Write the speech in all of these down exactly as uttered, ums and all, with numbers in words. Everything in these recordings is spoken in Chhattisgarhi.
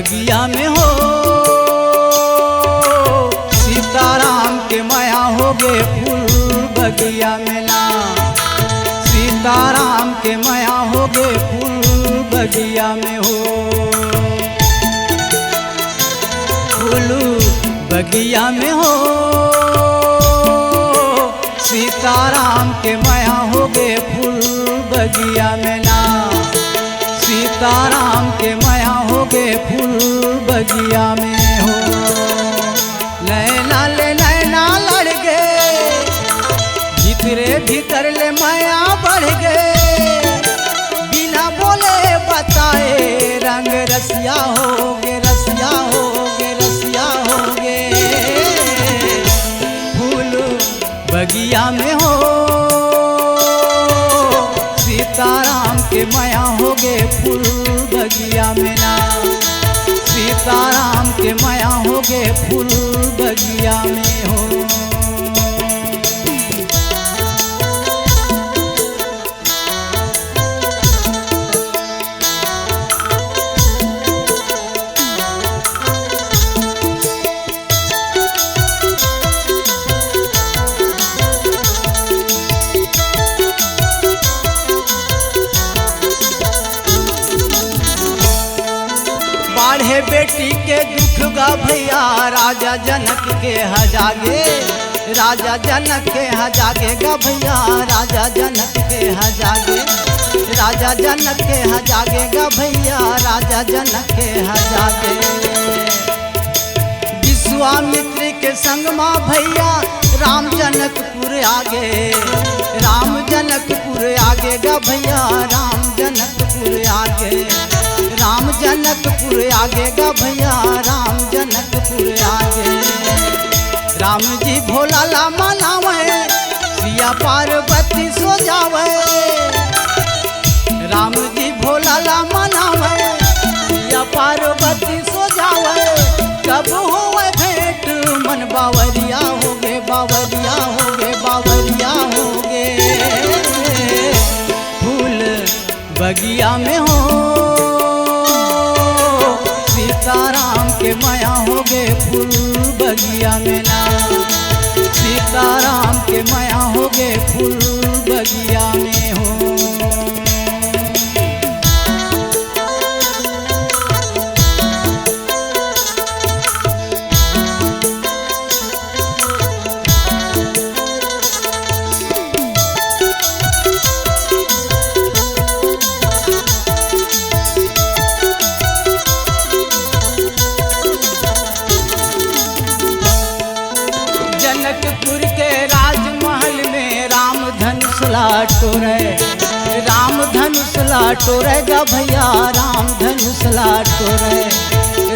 बगिया में हो, सीताराम के मया होगे फूल बगिया में ना। सीताराम के मया होगे फूल बगिया में हो, फूल बगिया में हो। सीताराम के मया होगे फूल बगिया में ना। सीताराम के मया होगे फूल बगिया में हो। नैना ले नैना लड़ गे, भीतरे भीतर ले मया बढ़ गे। बिना बोले बताए रंग रसिया होगे, रसिया होगे, रसिया होगे। फूल बगिया में हो, सीताराम के मया होगे फूल बगिया में ना। सीताराम के मया होगे फूल बगिया में हो। बाढ़े बेटी के दुख गा भैया, राजा जनक के ह जागे। राजा जनक के ह जागे गा भैया, राजा जनक के ह जागे। राजा जनक के ह जागे गा भैया, राजा जनक के ह जागे। विश्वामित्र के संग मा भैया, राम जनकपुर आगे। राम जनकपुर आगे गा भैया, राम जनकपुर आगे। राम जनकपुर आगे गा भैया, राम जनकपुर आगे। राम जी भोला ला मनावे, सिया पार्वती सो जावे। राम जी भोला ला मनावे, सिया पार्वती सो जावे। कब होवे भेंट मन बावरिया होगे, बावरिया होगे, बावरिया होगे। फूल बगिया में हो, सीताराम के मया होगे फूल बगिया में ना। सीताराम के मया होगे फूल बगिया में हो। जनकपुर के राजमहल में राम धनुष ला टोरे। राम धनुष ला टोरे गा भैया, राम धनुष ला टोरे।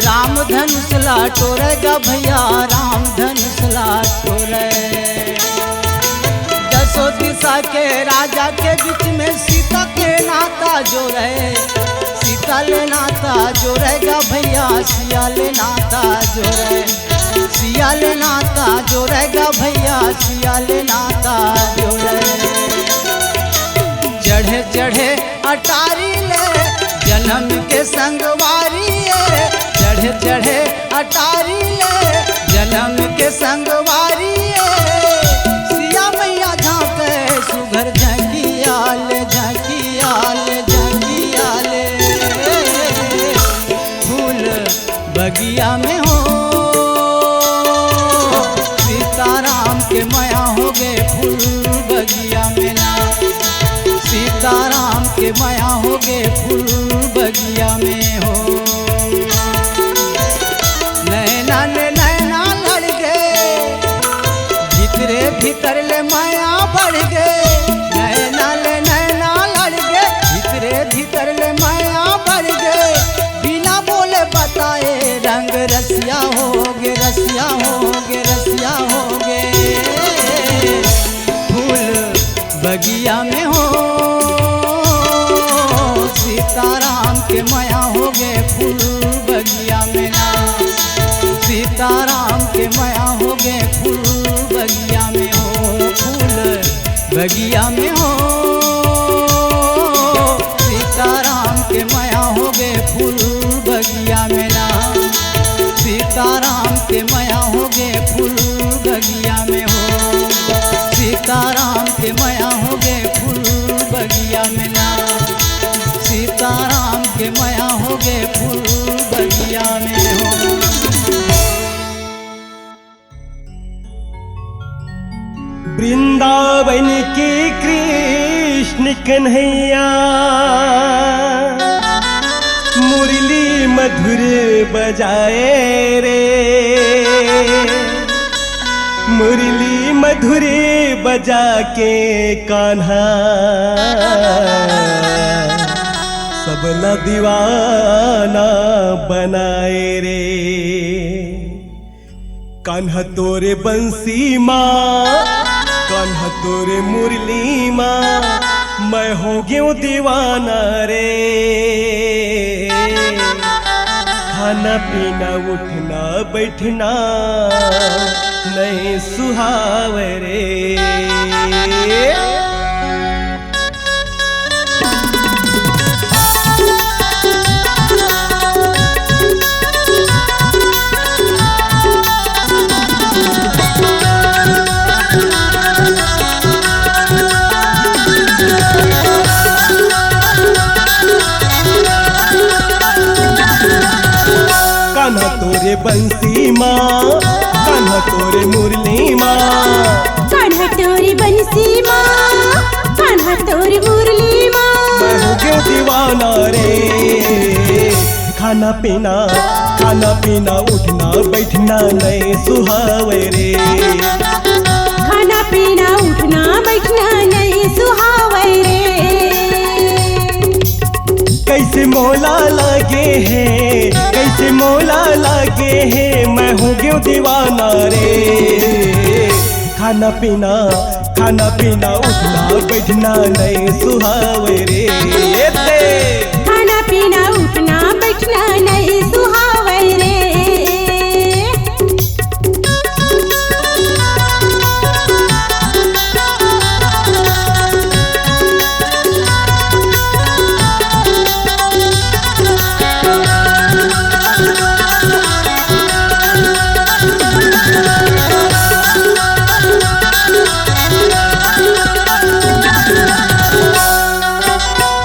राम धनुष ला टोरे गा भैया, राम धनुष ला टोरे। दसों दिशा के राजा के बीच में सीता के नाता जोरे। सीता ले नाता जोरे गा भैया, सिया ले नाता जोरे। सिया ले नाता जोरे गा भैया, सिया ले नाता जोरे। चढ़े चढ़े अटारी ले जनम के संगवारी ए। चढ़े चढ़े अटारी ले जनम के संगवारी ए। सिया मैया झांके सुघर झकिया ले, झकिया ले, झकिया ले। फूल बगिया में हो, सीताराम के मया होगे फूल बगिया में ना। सीताराम के मया होगे फूल बगिया में हो। नैना ले नैना लड़ गे, भीतरे भीतर ले मया बढ़ गे। नैना ले नैना लड़ गे, भीतरे भीतर ले मया बढ़ गे। बिना बोले बताए रंग रसिया होगे, रसिया होगे, रसिया होगे। फूल बगिया में हो, सीताराम के मया होगे फूल बगिया में ना। सीताराम के मया होगे फूल बगिया में हो, फूल बगिया में हो। सीताराम के मया होगे फूल बगिया में ना। वृंदावन के कृष्ण कन्हैया मुरली मधुर बजाए रे, मुरली मधुर बजा के कान्हा सबला दीवाना बनाए रे। कान्हा तोरे बंसी मा, कान्हा तोरे मुरली मा, मैं हो गेंव दीवाना रे। खाना पीना उठना बैठना नइ सुहावय रे। कान्हा तोरे बंसी मा, कान्हा तोरे मुरली मा। कान्हा तोरे बंसी मा, कान्हा तोरे मुरली मा। मैं हो गेंव दीवाना रे। खाना पीना, खाना पीना उठना बैठना नइ सुहावय रे। खाना पीना उठना बैठना नइ सुहावय रे। कइसे मोला लागे हे, कइसे मोला लागे हे, मैं हो गेंव दीवाना रे। खाना पीना, खाना पीना उठना बैठना नइ सुहावय रे। ए दे। खाना पीना उठना बैठना नइ सुहावय रे।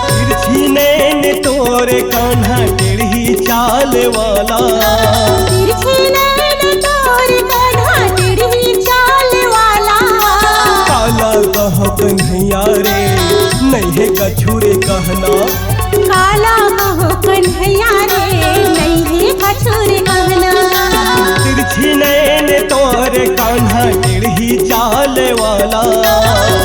तिरछी नैन तोरे कान्हा टेढ़ी चाल वाला। तिरछी नैन तोरे कान्हा टेढ़ी चाल वाला। काला कहो कन्हैया रे, नइ हे कछु रे कहना। काला कहो कन्हैया रे, नइ हे कछु रे कहना। तिरछी नैन तोरे कान्हा टेढ़ी चाल वाला।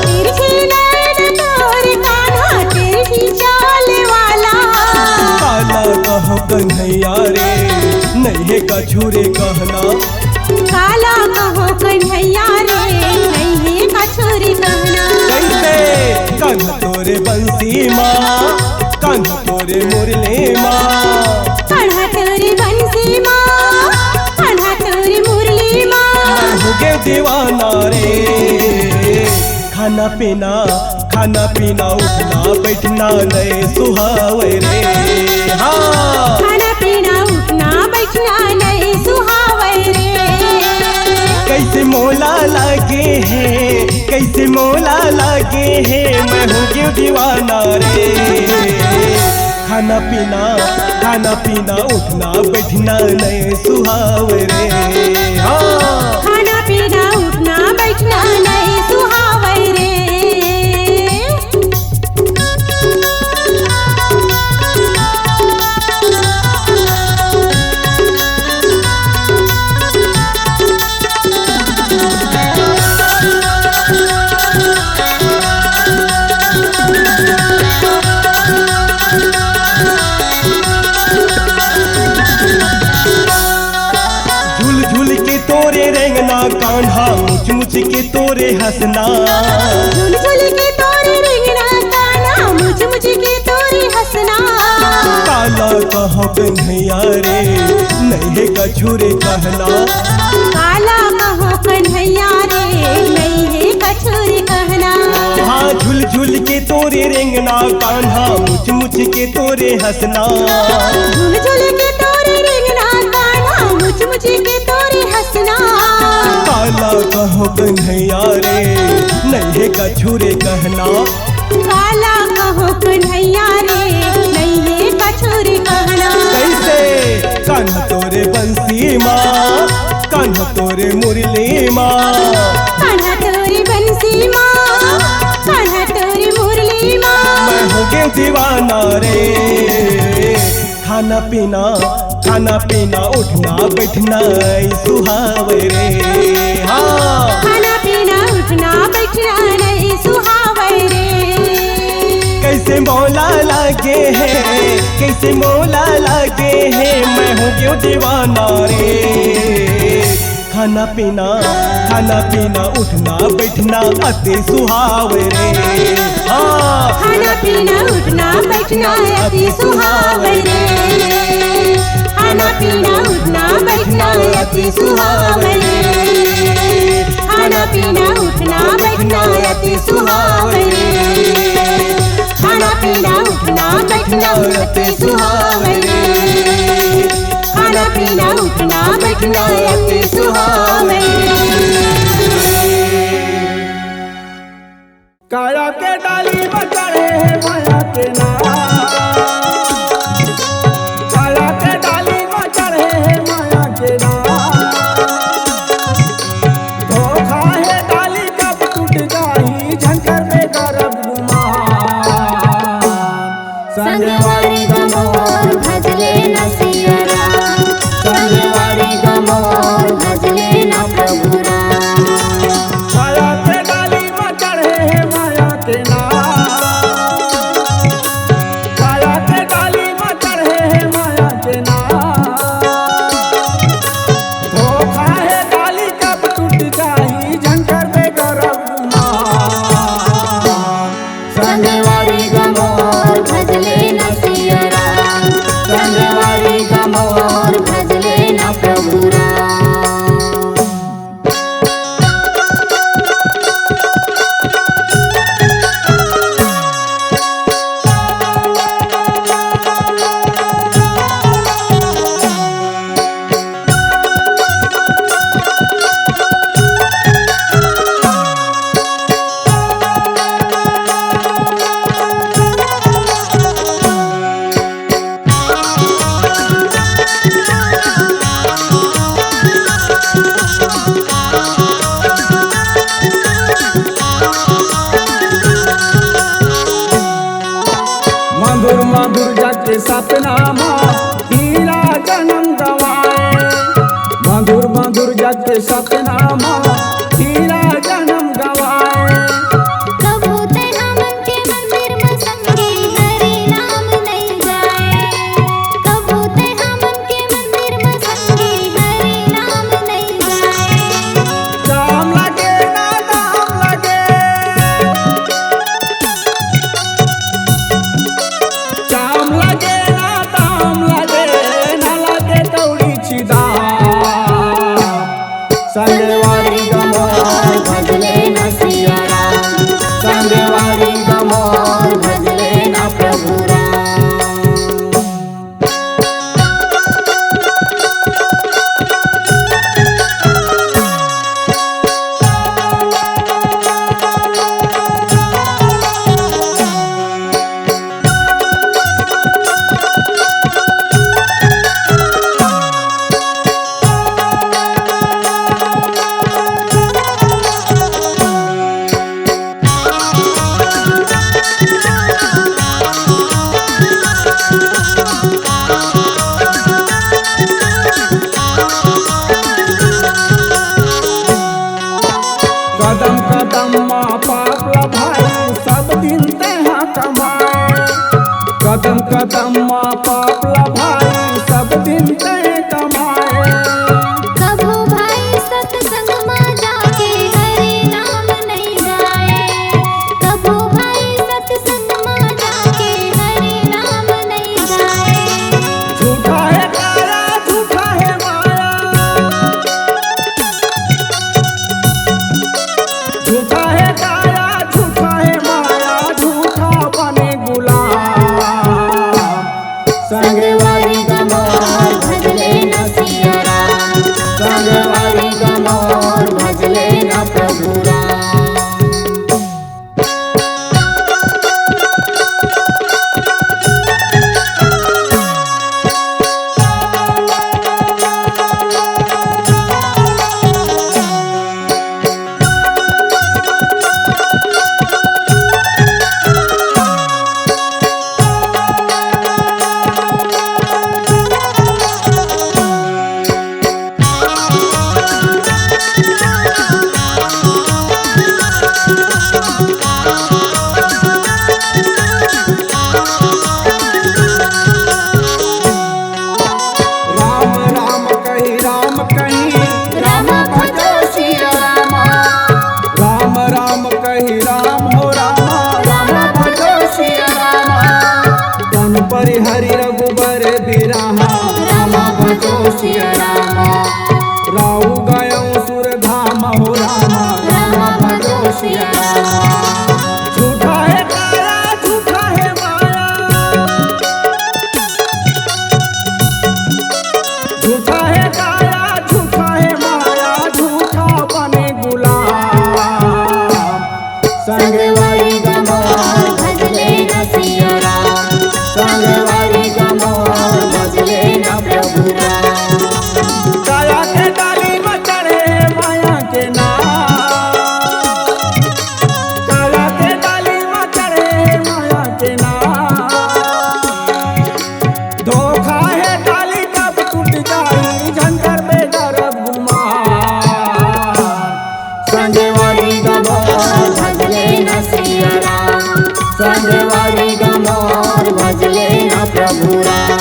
तिरछी नैन तोरे कान्हा टेढ़ी चाल वाला। काला कहो कन्हैया रे, नइ हे कछु रे कहना। काला कहो कन्हैया रे, नइ हे कछु रे कहना। कइसे? कान्हा तोरे बंसी मा, कान्हा तोरे मुरली मा। कान्हा तोरे बंसी मा, कान्हा तोरे मुरली मा। मैं हो गेंव दीवाना रे। खाना पीना, खाना पीना उठना बैठना नइ सुहावय रे। हाँ। खाना पीना उठना बैठना नइ सुहावय रे। कइसे मोला लागे हे, कइसे मोला लागे हे, मैं हो गेंव दीवाना रे। खाना पीना, खाना पीना उठना बैठना नइ सुहावय रे। हाँ। खाना पीना उठना बैठना नइ सुहावय रे। झुल झुल के तोरे रेंगना कान्हा, मुच मुच के तोरे हंसना। झुल झुल के तोरे रेंगना कान्हा, मुच मुच के तोरे हंसना। काला कहो कन्हैया रे, नइ हे कछु रे कहना। काला कहो कन्हैया रे, नइ हे कछु रे कहना। हाँ, झुल झुल के तोरे रेंगना कान्हा, मुच मुच के तोरे हंसना। झुल झुल के तोरे रेंगना कान्हा, मुच मुच के तोरे हंसना। काला कहो कन्हैया रे, नइ हे कछु रे कहना। काला कहो कन्हैया रे, नइ हे कछु रे कहना। कइसे? कान्हा तोरे बंसी मा, कान्हा तोरे मुरली मा। कान्हा तोरे बंसी रे। खाना पीना, खाना पीना, उठना बैठना ई सुहावे रे। हाँ। खाना पीना, उठना बैठना नहीं सुहावे रे। कैसे मौला लागे है, कैसे मौला लागे है, मैं हो गयो दीवाना रे। खाना पीना, खाना पीना, उठना बैठना अति सुहावे रे। हाँ। खाना पीना, उठना बैठना अति सुहावे रे। खाना पीना, उठना बैठना अति सुहावे रे। खाना पीना, उठना बैठना अति सुहावे रे। खाना पीना, उठना बैठना अति सुहावे रे। खाना पीना, उठना बैठना अति सुहावे। काया के डाली म चढ़े हे माया के नाम। काया के डाली म चढ़े हे माया के नाम। धोखा हे डाली कब टूट जाही, झंकर में करब गुमान। संगवारी गमोर भजले न सिया राम, संगवारी गमोर भजले न प्रभु राम। काया के डाली म चढ़े हे माया के नाम। काया के डाली म चढ़े हे माया के नाम। धोखा हे डाली कब टूट जाही, झंकर में करब गुमान। संगवारी गमोर भजले न सिया राम, संगवारी गमोर भजले न प्रभु राम। मधुर मधुर जग के सपना मा हीरा जन्म गवाए। मधुर मधुर जग के सपना मा हीरा जन्म गवाए। कभू ते हमन के मंदिर म संगी हरि नाम नइ गाए। कभू ते हमन के मंदिर म संगी हरि नाम नइ गाए। जाम लगे ना दाम लगे। जाम लगे ना दाम लगे, ना लगे कौड़ी छिदाम। संगवारी गमोर भजले न सिया राम, संगवारी गमोर भजले न प्रभु राम। कदम कदम मा पाप ल भाई, सब दिन तेहा कमाए। कदम कदम मा पाप ल भाई, सब दिन तेहा कमाए। कभू भाई सत्संग मा जाके हरि नाम नइ गाए। कभू भाई सत्संग मा जाके हरि नाम नइ गाए। झूठा हे काया, झूठा हे माया। झूठा हे काया, झूठा हे माया, झूठा बने गुलाम। संगे संगवारी गमोर भजले न सिया राम, संगवारी गमोर भजले न प्रभु राम। काया के डाली म चढ़े माया के नाम, काया के डाली म चढ़े माया के नाम। धोखा हे डाली कब टूट जाई, झंझर में डरब गुमान। संगवारी गमोर भजले न सिया राम, संगवारी गमोर भजले न प्रभु राम।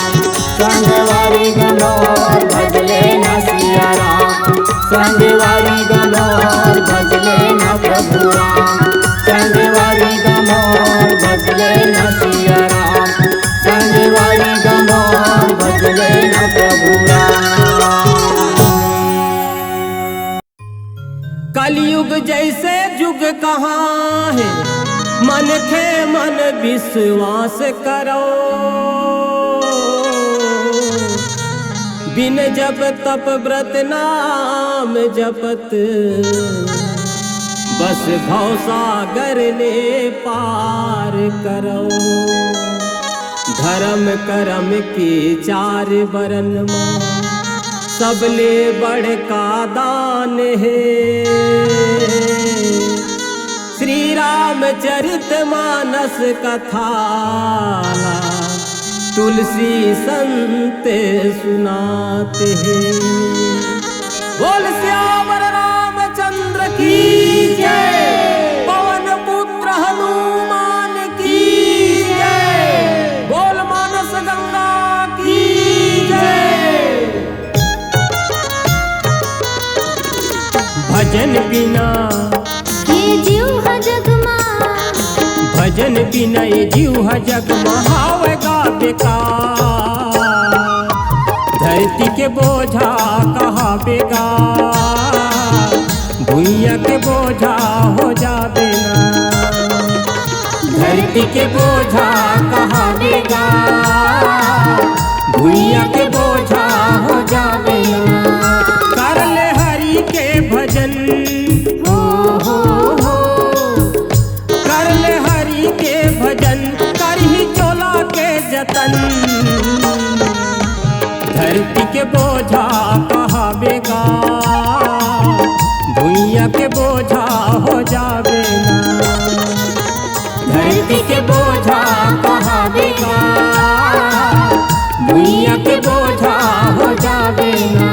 संगवारी गमोर भजले न सिया राम, संगवारी गमोर भजले न प्रभु राम। संगवारी गमोर भजले न सिया राम, संगवारी गमोर भजले न प्रभु राम। कलयुग जैसे जुग कहाँ हे, मनखे मन विश्वास करो। बिन जप तप व्रत नाम जपत, बस भवसागर ले पार करो। धरम करम के चार बरन म सबले बड़का दान हे। श्री रामचरित मानस कथा ला तुलसी संत सुनात हे। बोल सियावर रामचंद्र की जय, पवन पुत्र हनुमान की जय, बोल मानस गंगा की जय। भजन बिना ए जीव ह जग मा, भजन बिना ए जीव ह जग मा हावय गा बेकार। धरती के बोझा कहाबे गा, भुइयां के बोझा हो जाबे ना। धरती के बोझा कहाबे गा, भुइयां के बोझा हो जाबे ना। कर ले हरि के भजन, हो, हो, हो। कर ले हरि के भजन, करही चोला के जतन। धरती के बोझा कहाबे गा, भुइयां के बोझा हो जाबे ना। धरती के बोझा कहाबे गा, भुइयां के बोझा हो जाबे ना।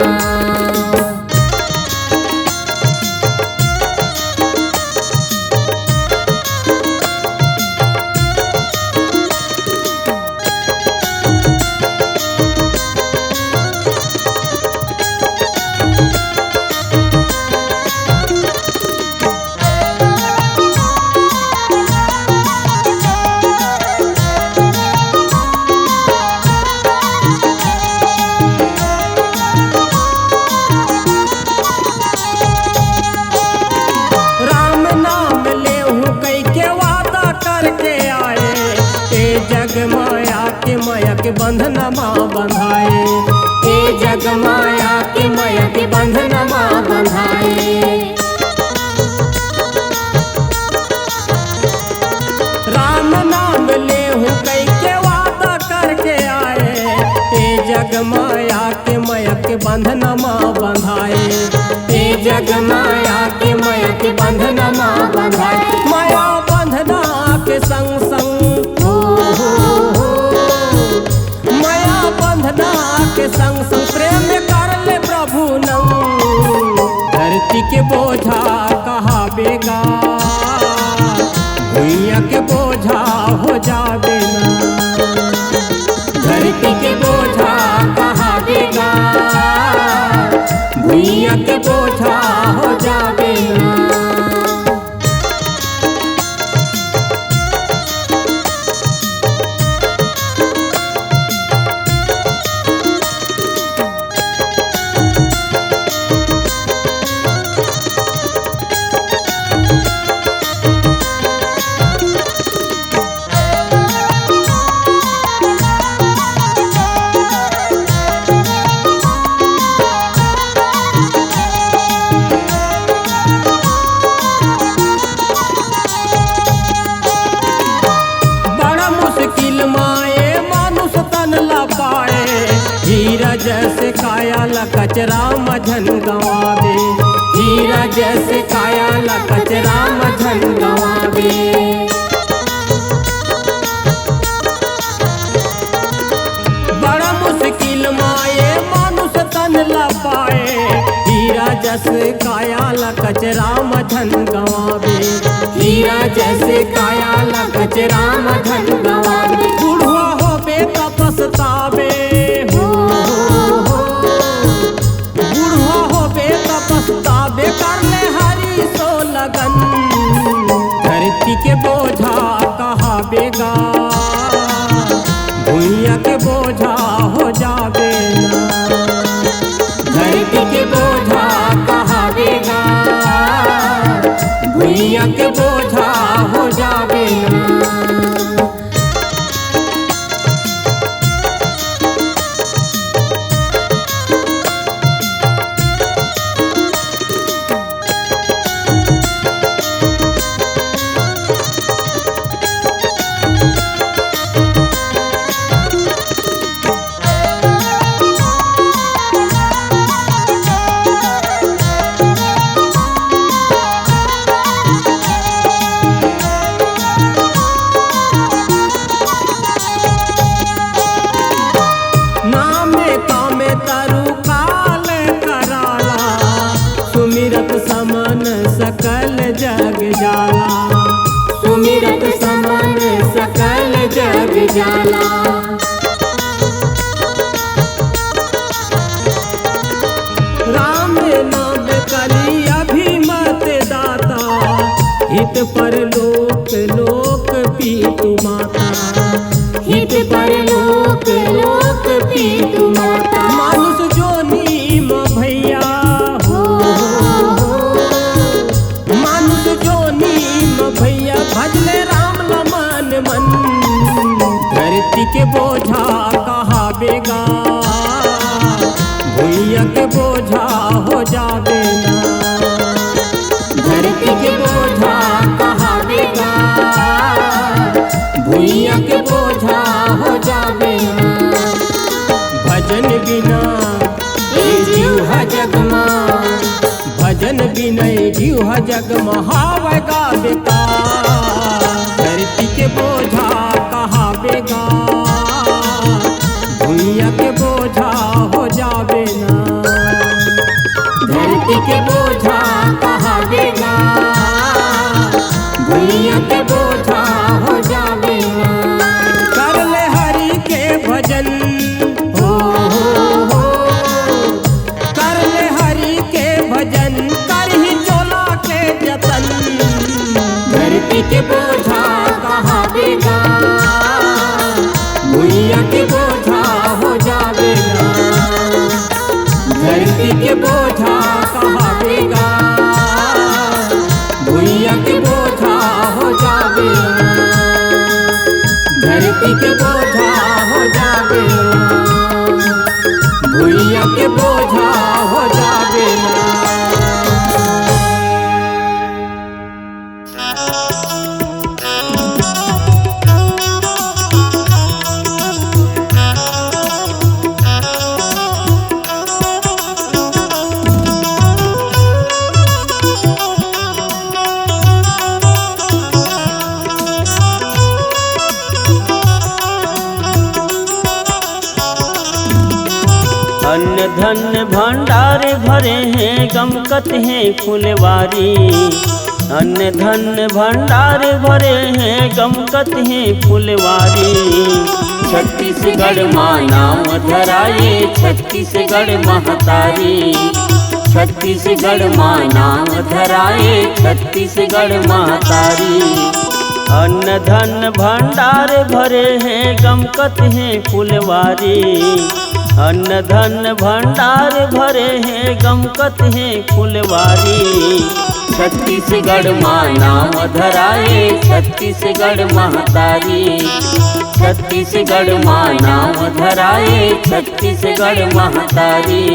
राम नाम लेहूं कहिके वादा करके आए, ए जग माया के मया के बंधन मा बंधाए। ए जग माया के मया के बंधन मा बंधाए। राम नाम लेहूं कहिके वादा करके आए, ए जग माया के मया के बंधन मा बंधाए। ए जग माया के मया के बंधन मा बंधाए। मया बंधना के संग संग, हो, हो, हो। मया बंधना के संग संग प्रेम कर ले प्रभु नंग। धरती के बोझा कहाबे गा, भुइयां के बोझा हो जाबे ना। धरती के बोझा कहाबे गा, भुइयां के बोझा हो जाबे ना। कचरा म झन गंवाबे, हीरा जस काया ला कचरा म झन गंवाबे। बड़ा मुश्किल म ए मानुष तन ला पाए, हीरा जस काया ला कचरा म झन गंवाबे, हीरा जस काया ला कचरा म झन गंवाबे। बुढ़वा होबे त पछताबे, हो, हो, हो। बुढ़वा होबे त पछताबे, कर ले हरि सो लगन। धरती के बोझा कहाबे गा, भुइयां के बोझा हो जाबे ना। धरती के बोझा कहाबे गा, भुइयां के बोझा हो जाबे ना। नामे कामे तरु काल कराला, सुमिरत समन सकल जग जाला। सुमिरत समन सकल जग जाला। राम नाम कली अभिमत दाता, हित परलोक लोक पीतु माता। हित परलोक लोक पीतु माता। मानुष जोनी म भैया हो, मानुष जोनी म भैया, भजले राम ल मन मन। धरती के बोझा कहाबे गा, भुइयां के बोझा हो जाबे ना। धरती के बोझा कहाबे गा, भुइयां के बोझा हो जाबे ना। भजन बिना ए जीव ह जग मा, भजन बिना ए जीव ह जग मा हावय गा बेकार। धरती के बोझा कहाबे गा, भुइयां के बोझा हो जाबे ना। धरती के बोझा कहाबे गा, भुइयां के बोझा हो जाबे ना। कर ले हरि के भजन, हो, हो, हो। कर ले हरि के भजन, करही चोला के जतन। धरती के बोझा कहाबे गा, भुइयां के बोझा हो जाबे ना। धरती के बोझा कहाबे गा, भुइयां के बोझा हो जाबे ना। धरती के बोझा हो जाबे ना, भुइयां के बोझा हो जाबे ना। अन्न धन भंडार भरे हे, गमकत हे फुलवारी। अन्न धन भंडार भरे हे, गमकत हे फुलवारी। छत्तीसगढ़ मा नाम धराए, छत्तीसगढ़ महतारी। छत्तीसगढ़ मा नाम धराए, छत्तीसगढ़ महतारी। अन्न धन भंडार भरे हे, गमकत हे फुलवारी। अन्न धन भंडार भरे हे, गमकत हे फुलवारी। छत्तीसगढ़ मा नाम धराए, छत्तीसगढ़ महतारी। छत्तीसगढ़ मा नाम धराए, छत्तीसगढ़ महतारी।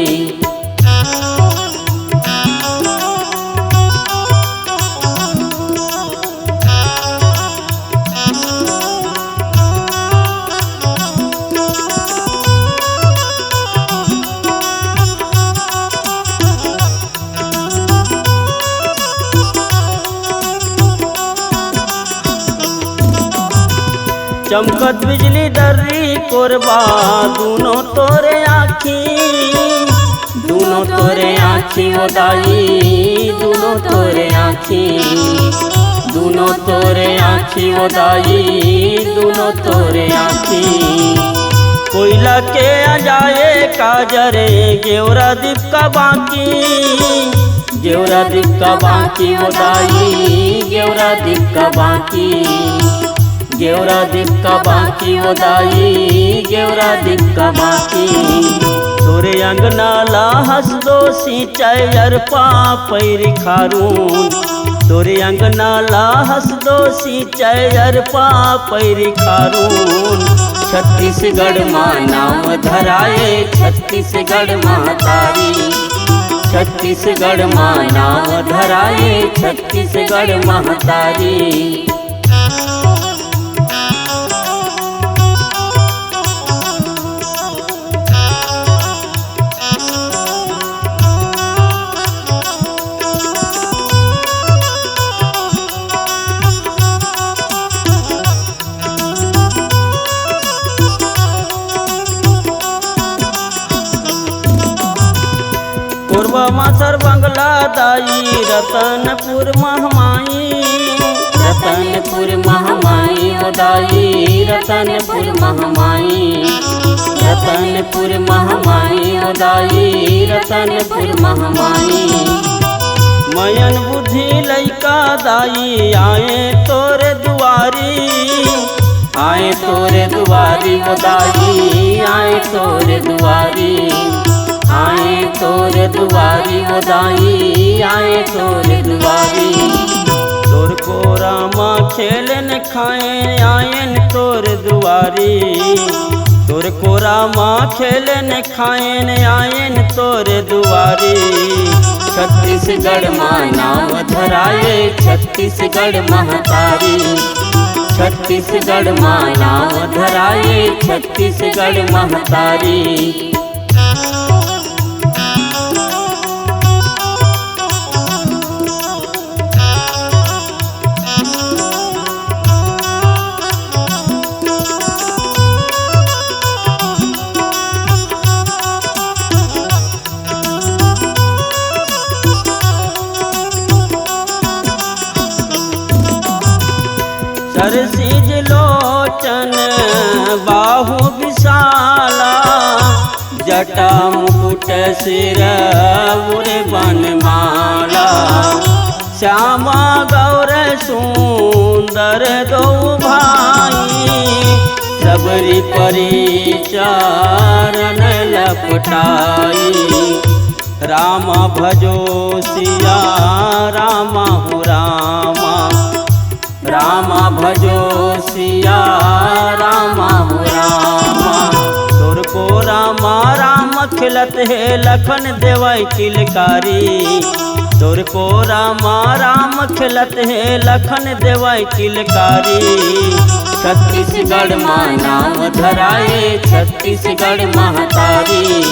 चमकत बिजली दर्री कोरबा, दूनो तोरे आँखी, दूनो तोरे आँखी ओ दाई, दूनो तोरे आँखी, दूनो तोरे आँखी ओ दाई, दूनो तोरे आँखी। कोयला के अजाए काजरे, गेवरा दीप का बाँकी, गेवरा दीप का बाँकी ओ दाई, गेवरा दीप का बाँकी, गेवरा दीप का बाँकी ओ दाई, गेवरा दीप का बाँकी। तोरे अंगना ला हँस दो सिंचाई अरपा पैरी खारून, तोरे अंगना ला हँस दो सिंचाई अरपा पैरी खारून। छत्तीसगढ़ मा नाम धराए, छत्तीसगढ़ महतारी, छत्तीसगढ़ मा नाम धराए, छत्तीसगढ़ महतारी। कोरबा मा सर बंगला दाई, रतनपुर महमाई, रतनपुर महमाई ओ दाई, रतनपुर महमाई, रतनपुर महमाई ओ दाई, रतनपुर महमाई। मयन बुद्धि लइका दाई, आए तोरे दुआरी, आए तोरे दुआरी ओ दाई, आए तोरे दुआरी, आए तोरे दुआरी ओ दाई, आए तोरे दुआरी। तोर कोरा मा खेलेन खाएन आएन तोर दुआरी, तोर कोरा मा खेलेन खाएन आएन तोर दुआरी। छत्तीसगढ़ मा नाम धराए छत्तीसगढ़ महतारी, छत्तीसगढ़ मा नाम धराए छत्तीसगढ़ महतारी। सरसिज लोचन बाहु विशाला, जटा मुकुट सिर उर बनमाला। श्यामा गौर सुंदर दो भाई, सबरी परी चरण लपटाई। राम भजो सिया राम हो राम, राम भजो सिया राम हो राम। तोर कोरा मा राम खेलत हे लखन देवय किलकारी, तोर कोरा मा राम खेलत हे लखन देवय किलकारी। छत्तीसगढ़ मा नाम धराए छत्तीसगढ़ महतारी,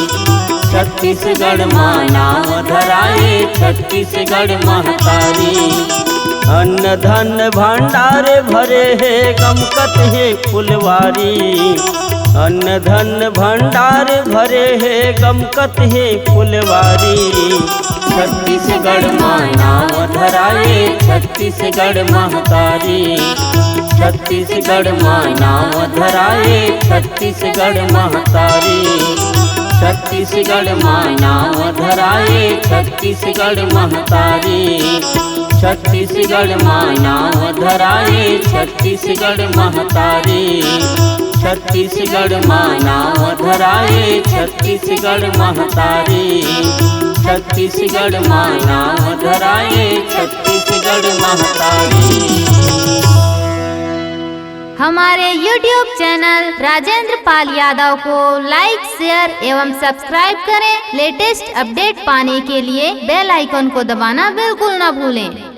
छत्तीसगढ़ मा नाम धराए छत्तीसगढ़ महतारी। अन्न धन भंडार भरे हे गमकत हे फुलवारी, अन्न धन भंडार भरे हे गमकत हे फुलवारी। छत्तीसगढ़ मा नाम धराए छत्तीसगढ़ महतारी, छत्तीसगढ़ मा नाम धराए छत्तीसगढ़ महतारी, छत्तीसगढ़ मा नाम धराए छत्तीसगढ़ महतारी, छत्तीसगढ़ मा नाम धराए छत्तीसगढ़ महतारी, छत्तीसगढ़ मा नाम धराए छत्तीसगढ़ महतारी, छत्तीसगढ़ मा नाम धराए छत्तीसगढ़ महतारी। हमारे YouTube चैनल राजेंद्र पाल यादव को लाइक, शेयर एवं सब्सक्राइब करें। लेटेस्ट अपडेट पाने के लिए बेल आइकन को दबाना बिल्कुल ना भूलें।